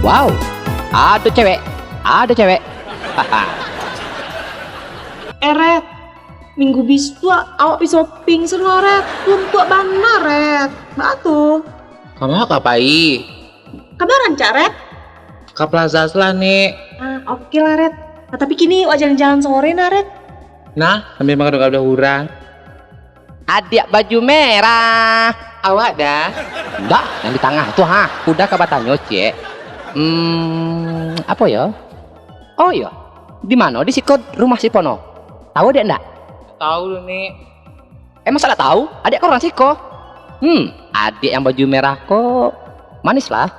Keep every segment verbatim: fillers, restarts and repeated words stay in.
Wow, ado cewek, ado cewek. Haha. Eh, Ret, minggu bisuak awak pai shopping sinan, Ret. Lumpuak bana, Ret. Baa tu? Kama ka pai? Kama rancak, Ret? Ka Plaza lah, Nek. Ah, oke lah, Ret. Ah, tapi kini awak jalan-jalan sore nah, Ret. Nah, sambil manggaduah-gaduah urang. Adiak baju merah. Awak, Da? Ndak, nan di tangah tu, ha. Uda ka batanyo, ciek. Hmm, apo yo? Oh iyo, di mano di siko rumah si Pono? Tahu adiak ndak? Tahu doh, Nek. Emang salah tahu? Adiak kan urang siko. Hmm, adiak yang baju merah ko manis lah.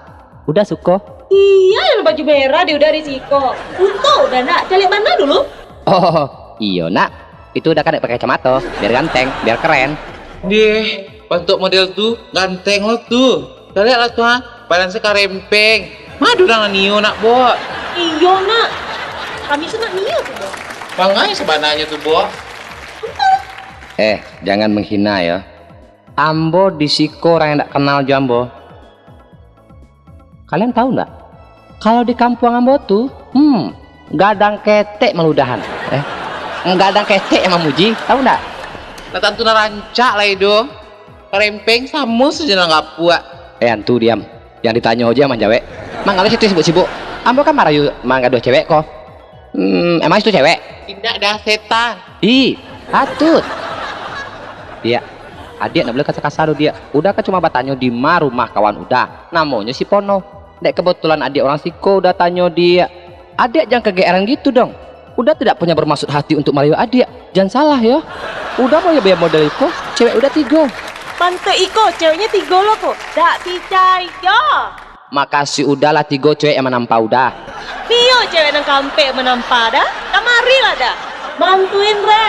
Uda suko. Iyo, yang baju merah di Uda di siko. Untuak Uda ndak, caliak bana dulu. Oh, iyo nak. Itu Uda kan pakai kacamato, biar ganteng, biar keren. Deh, bantuak model tu ganteng lo tu. Caliak lah tu, ha. Badan se karempeng. Ma ado urang nan nio nak, Bok? Iyo nak. Kami se nak nio tu, Bok. Mangai sabananyo tu, Bok? Eh, jangan menghina yo. Ambo di siko urang yang ndak kenal jo ambo. Kalian tahu ndak? Kalau di kampuang ambo tu, hmm, gadang ketek maludahan. Eh, gadang ketek yang mamuji, tahu ndak? Lah tantu nan rancak lah itu. Karempeng samo sajo nan gapuak. Eh, antu diam. Yang ditanyo aja manjawek. Manggaleh situ sibuk-sibuk. Ambo kan marayu manggaduah cewek ko. Hmm, emang itu cewek? Indak dah, setan. Ih, patut. Diak, adiak ndak buliah kasar-kasar doh, Diak. Uda kan cuma batanyo di ma rumah kawan Uda. Namonyo si Pono. Dek kebetulan adiak urang siko Uda tanyo, Diak. Adiak jan kageeran gitu dong. Uda tidak punya bermaksud hati untuk marayu adiak. Jan salah yo. Uda mau yo biar model iko, cewek Uda tigo. Pantek iko, ceweknyo tigo lo ko. Dak picayo. Makasih Uda lah tigo cewek yang manampa Uda. Nio cewek nan kaampek manampa Da. Kamarilah Da. Bantuin, Re.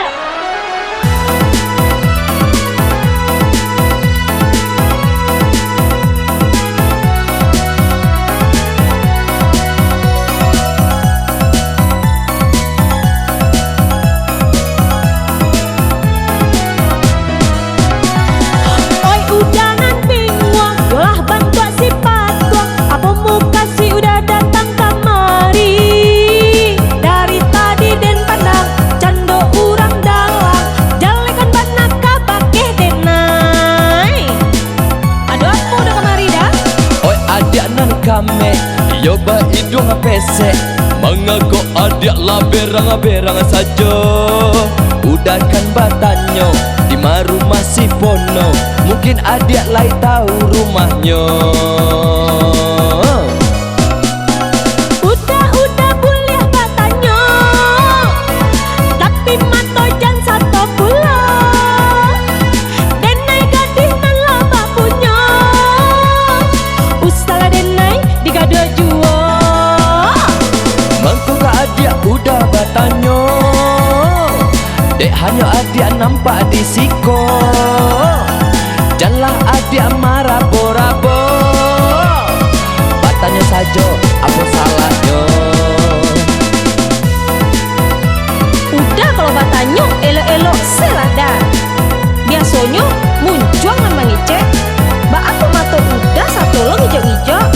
Oi, Uda nan binguang, yolah bantuak si patuang, apo muka si Uda datang kamari. Dari tadi den pandang, cando urang dalam, jalekan bana ka bakeh denai. Ado apo Uda kamari Da? Oi, adiak nan kamek, iyo baiduang pesek, mangko adiak lah berang-berang sajo. Uda kan batanyo, di ma rumah si Pono, mungkin adiak lai tahu rumahnyo. Uda, Uda buliah batanyo, tapi mato jan sato pulo. Denai gadih nan lah bapunyo, usahlah denai digaduah juo. Mangko ka adiak Uda batanyo, dek hanyo adiak nampak di siko. Janlah adiak marabo-rabo, batanyo sajo, apo salahnyo? Uda kalau batanyo, elok-elok se lah Da. Biasonyo muncuang nan mangecek. Baa kok mato Uda sato lo ngijok-ngijok?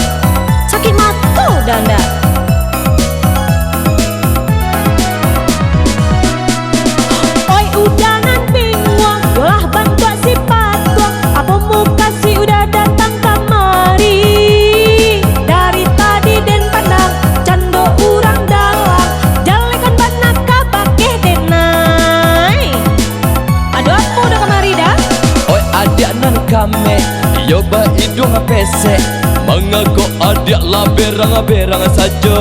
Sakik mato Uda ndak? Oi, Uda nan binguang, yolah bantuak si patuang, apo muka si Uda datang kamari. Dari tadi den pandang, cando urang dalam, jalekan bana ka bakeh denai. Ado apo Uda kamari Da? Oi, adiak nan kamek, iyo baiduang pesek, mangko adiak lah berang-berang sajo.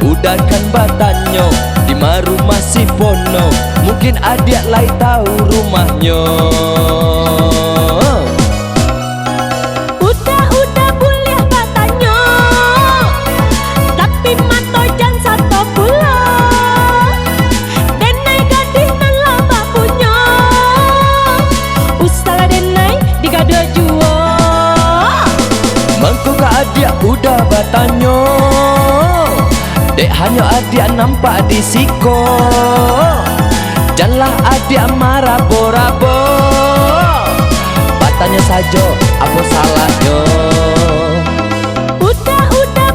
Uda kan batanyo, di ma rumah si Pono, mungkin adiak lai tahu rumahnyo. Uda, Uda buliah batanyo, tapi mato jan sato pulo. Denai gadih nan lah bapunyo, usahlah denai digaduah juo. Mangko ka adiak Uda batanyo, dek hanyo adiak nampak di siko. Janlah adiak marabo-rabo, batanyo sajo, apo salahnyo? Uda, Uda,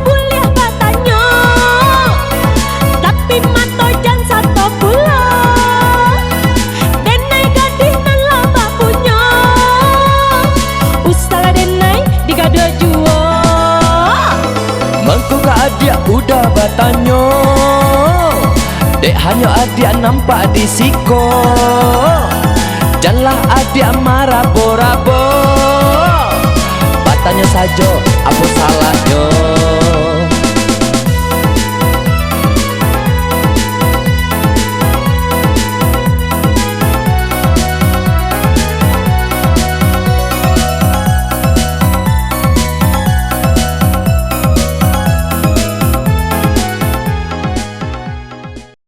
Dek hanyo adiak nampak di siko, janlah adiak marabo-rabo. Batanyo sajo, apo salahnyo?